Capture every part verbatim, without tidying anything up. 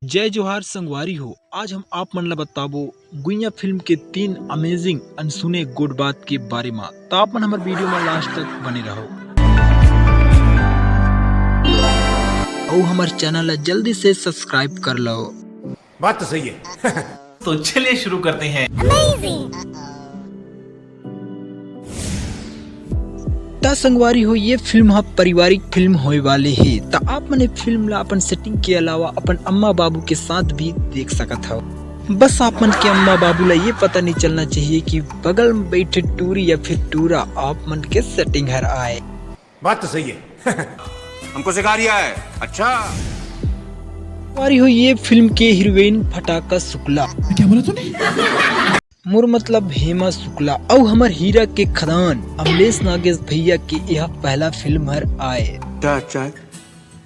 जय जोहार संगवारी हो, आज हम आप मन ला बताबो गुइया फिल्म के तीन अमेजिंग अनसुने गुड बात के बारे मा। त आप मन हमर वीडियो मा लास्ट तक बने रहो। अउ हमर चैनल ला जल्दी से सब्सक्राइब कर लो। बात तो सही है। तो चलिए शुरू करते हैं। त संगवारी हो, ये फिल्म ह पारिवारिक फिल्म होए वाले हे। त आप मन ए फिल्म ला अपन सेटिंग के अलावा अपन अम्मा बाबू के साथ भी देख सकत हव। बस आप मन के अम्मा बाबू ला ये पता नहीं चलना चाहिए कि बगल में बैठे टूरी या फिर टूरा आप मन के सेटिंग हर आए। बात तो सही है। हमको सिखा रिया है। अच्छा। संगवारी हो, ये फिल्म के हीरोइन फटाका शुक्ला। क्या बोला तूने? मोर मतलब हेमा शुक्ला अउ हमर हीरा के खदान अमलेश नागेश भैया के यह पहला फिल्म हर आए। अच्छा, अच्छा है।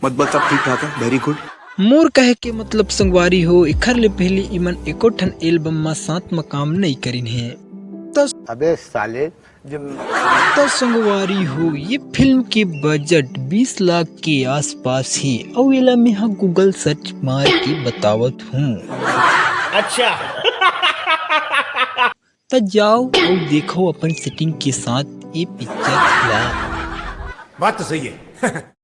मत बोल, सब ठीक ठाक है। वेरी गुड। मोर कहे के मतलब संगवारी हो, एखर ले पहले इमन एको ठन एल्बम मा साथ मा काम नहीं करिन हे। त अबे साले, जब त संगवारी हो, ये फिल्म के बजट बीस लाख के आसपास हे अउ एला मैं ह गूगल सर्च मार के बतावत हूँ। अच्छा। त जाओ अउ देखो अपन सेटिंग के साथ ये पिक्चर ला। बात तो सही है।